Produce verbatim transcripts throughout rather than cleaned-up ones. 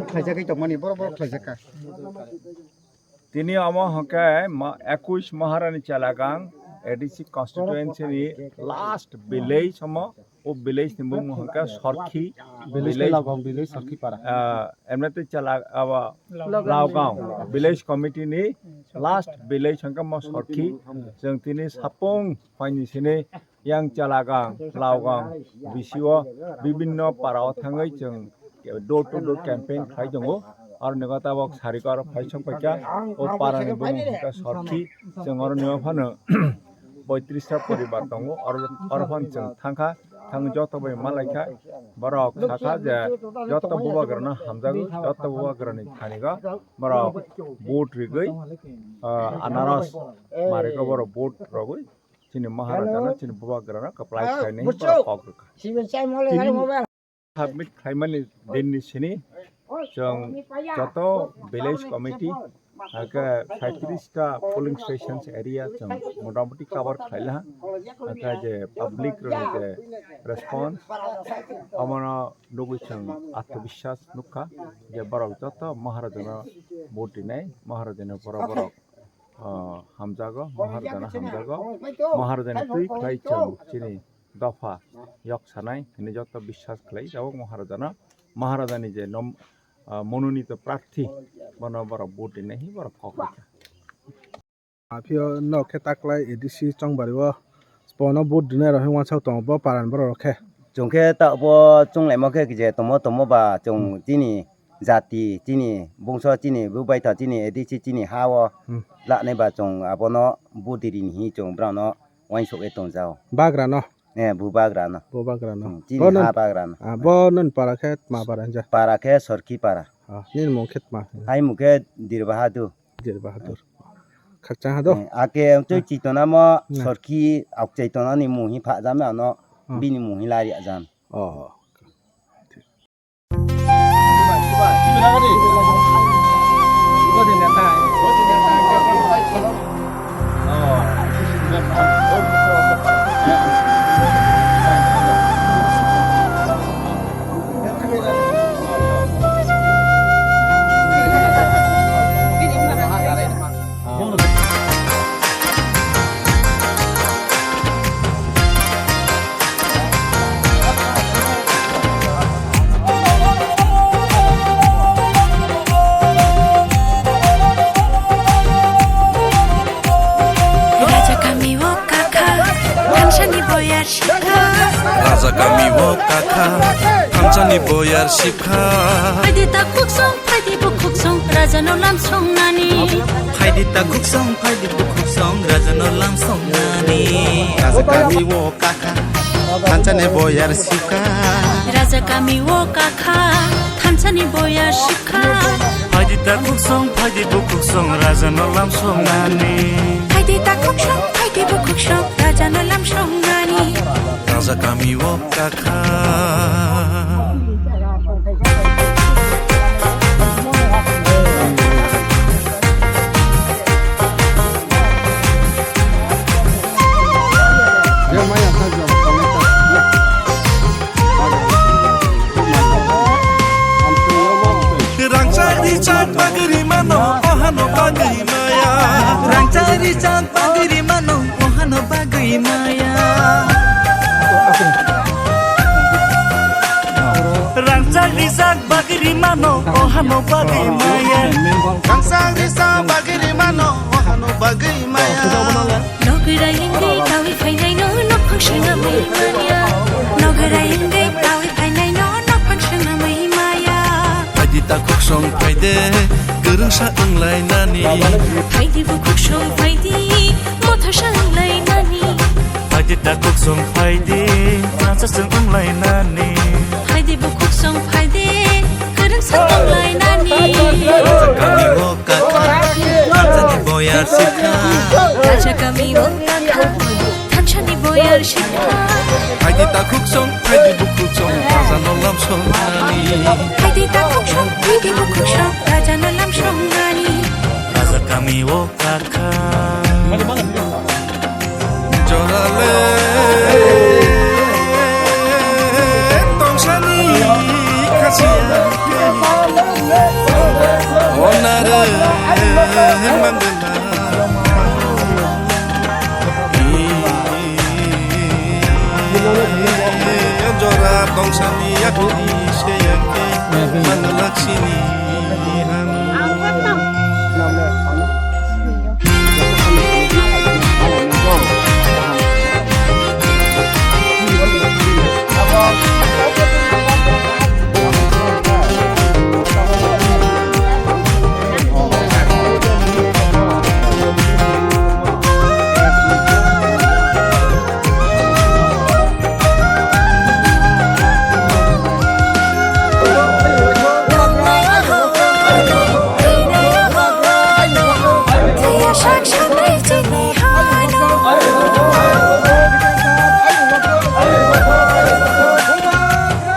Khlaijagwi tongmani, borok borok khlaijakha. Tini omo hwnkhe ma-, ekush Maharani Chelagang A D C constituency ni last village omo, o village ni bumung hwnkhe Sorkhi village, Laogaon village, Sorkhi para. Ah, emnete Chela-, abo Laogaon village committee ni last village hwnkhe mo Sorkhi. Chwng tini sapung phaini sini yang Chelagang, Laogang, bisio bibinno parao thangwi chwng door to door campaign khlai tongo. Aro ni tabok sariko aro phai song paikha, o parani bumung hwnkha Sorkhi, chwng oro ni phano poitrista poribar tongo, oro, oro phano chwng thangkha, thang joto bai malaikha, borok sakha je joto bubagrano hamjago, joto bubagrani thanigo borok vote rigwi, ah, anaros mariko borok vote rogwi. Chini Maharajano, chini bubagrano kwplai khlainai borok kok rwkha. Tini submit khlaimani dinni sini chwng joto village committee, hakhe saitrish ta polling stations area chwng motamoti cover khlailaha. Hakhe je public rokni je response, omono nugwi chwng atmobiswas nukha je borok joto Maharajano vote rinai, Maharajano borok borok ah, hamjago, Maharajano hamjago. Maharajani twi khlai chwng chini dopha yok sanai hwnwi joto biswas khlai. Tabuk Maharajano, Maharajani je nom, ah, mononito prarthi, bono borok vote rinai hi borok kok rikha. Aphio nok khe taklai A D C chongbari o bono vote rinai rok hwnwi uansuk tongo, bo parani borok rok khe. Chwng khe ta bo chwng laima khe je tomo tomo ba chwng chini jati, chini bungso, chini bubaitha, chini A D C, chini ha o Hmm. lanai ba chwng abono budi rini hi chwng brano uansuk e tong jao. Bagra no? Eh, bu bagra no. Bo bagra no. Hmm, chini Bo ha non, bagra no. Ah, bo non para khe ma para hinja. Para khe Sorkhi para. Ah, nini mung khe ma. Hai mung khe Dir Bahadur. Jer Bahadur. Khakchang ha do? Eh, ake twi Ah. chitona mo Na. Sorkhi auk chitona ni mung hi pha jame ano Ah. bini mung hi lari ajam. Oh. Raja kami o kakha, thansani boyar sikha. Raja kami o kakha, thansani boyar sikha. Phaidi ta khuksong, phaidi bukhuksong, raja no lam songnani. Phaidi ta khuksong, phaidi bukhuksong, raja no lam songnani. Raja kami o kakha, thansani boyar sikha. Raja kami o kakha, thansani boyar sikha. Phaidi ta khuksong, phaidi bukhuksong, raja no lam songnani. Phaidi ta khuksong, phaidi bukhuksong, raja no lam songnani. Raja kami o kakha. Rangchak rijak bagwi mano, ohano bagwi maya. Rangchak rijak bagwi mano, ohano bagwi maya. Rangchak rijak bagwi mano, ohano bagwi maya. Rangchak rijak bagwi mano, ohano bagwi maya. Nogwi rayengwi tawi phainaino nokhong swnamwi maya. Nogwi rayengwi tawi phainaino nokhong swnamwi maya. Phaidi ta khuksong phaide, kwrwngsa wnglainani. Phaidi bukhuksong phaidi, mothosa wnglainani. Phaidi ta khuksong phaidi, masa wnglainani. Phaidi bukhuksong phaidi, kwrwngsa wnglainani. Raja kami o kakha, thansani boyar sikha. Raja kami o kakha, thansani boyar sikha. Phaidi ta khuksong, phaidi bukhuksong, raja no lam songnani. Phaidi ta khuksong, phaidi bukhuksong, raja no lam songnani. Raja kami o kakha. Jorale tongsani khasiya. Bangladeshi ni han.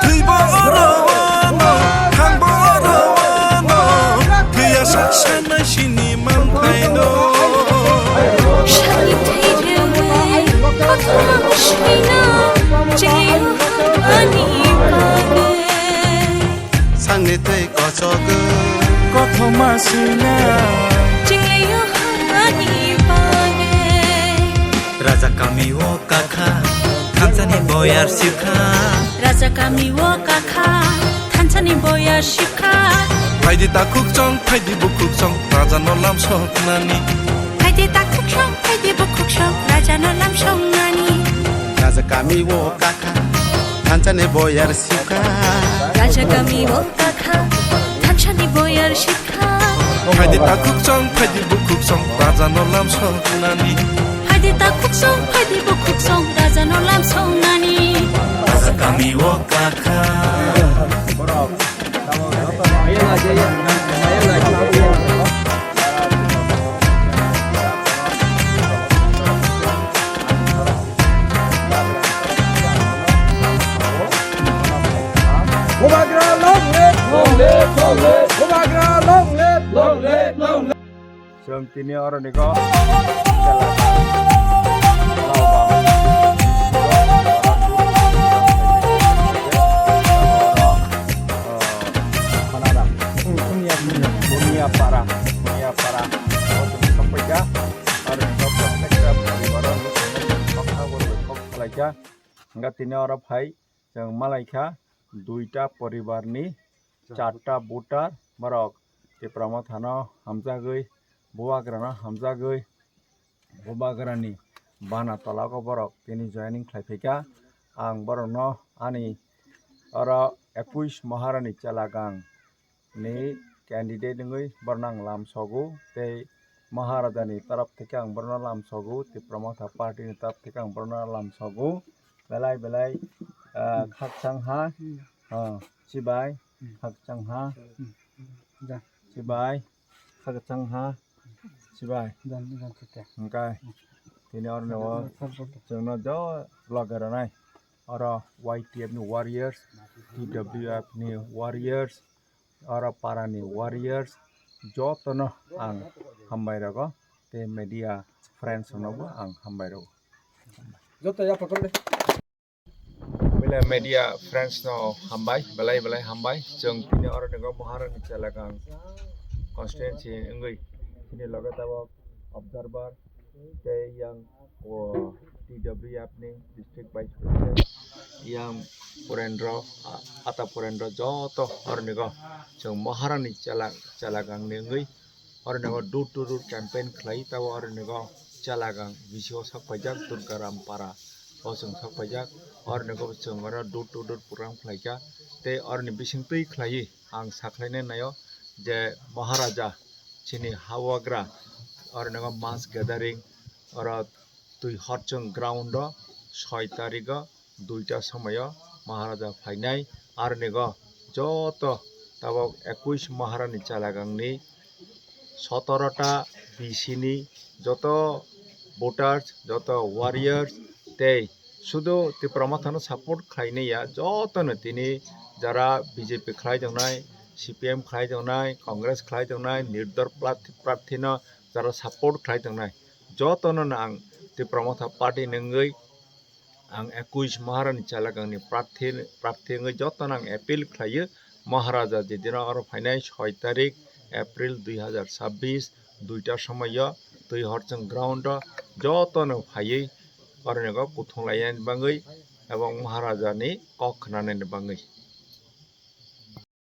Thwibo oro ono, thangbo oro ono, thwiya sak sanai sini manthaino. Sani thwi rwui kothoma swino, chwngno ani bagwi. Sangni twi kochogwi kothoma swino, chwngno ani bagwi. Raja kami o kakha, thansani boyar sibkha. Raja kami o kakha, thansani boyar sibkha. Phaidi takhuk chong, phaidi bukhuk chong, raja no lam soknani. Phaidi takhuk chong, phaidi bukhuk chong, raja no lam soknani. Raja kami o kakha, thansani boyar sibkha. Raja kami o kakha, thansani boyar sibkha. Phaidi takhuk chong, phaidi bukhuk chong, raja no lam soknani. Phaidi takhuk chong, phaidi bukhuk chong, raja no lam soknani. Raja kami o kakha. Bubagra long live, long live, long live. Bubagra long live, long live, long live. Chwng tini oro ni go. Bunia para, Bunia para. Oro ni go. Hingke tini oro phai chwng malaikha duita poribar ni charta voter borok Tipra Motha no hamjagwi, Bubagra no hamjagwi, Bubagra ni bana tola o borok tini joining khlai phaikha. Ang borok no ani oro ekush Maharani Chelagang ni candidate wngwi borokno ang lam sogo, tei Maharaja ni taraf theke ang borokno lam sogo, Tipra Motha party ni taraf theke ang borokno lam sogo. Belai belai, ah, khakchang ha, ah, chibai, khakchang ha, chibai, khakchang ha, chibai. Hingkai tini oro no chwngno jo loge rwnai, oro Y T F ni warriors, T W F ni warriors, oro para ni warriors, jotono ang hambai rogo, tei media friends rokno bo ang hambai rogo. Joto ya photo le. Belai media friends no hambai, belai belai hambai. Chwng tini oro ni go Maharani Chelagang constituency wngwi tini loge tabok observer tei yang o T W F ni district vice president yang Purendra, a-, Ata Purendra joto oro ni go chwng Maharani Chela-, Chelagang ni wngwi oro ni go door to door campaign khlai tabo oro ni go Chelagang B C O sak paijak Durgaram para o chwng sak paijak oro ni go chwng oro door to door program khlai kha tei oro ni bising twi khlaiwi ang sakhlainai naio je Maharaja chini hawagra oro ni go mass gathering oro twi horchwng ground o soi tarik o duita somoio Maharaja phainai, aronigo joto tabok ekush Maharani Chalagangni sotoro ta B C ni joto voters, joto warriors tei sudu Tipra Mothano support khlainai ya, jotono tini jara B J P khlai tongnai, C P M khlai tongnai, Congress khlai tongnai, nirdol prat-, prarthino jara support khlai tongnai, jotono ang Tipra Motha party ni wngwi ang ekush Maharani Chalagangni prarthi, prarthi wngwi jotono ang appeal khlaio, Maharaja jedino oro phainai soi tarik April dui hazar chabbish, duita somoio twi horchwng ground o jotono phaiwi oronigo kuthung lainani bagwi ebong Maharajani kok khnanani bagwi.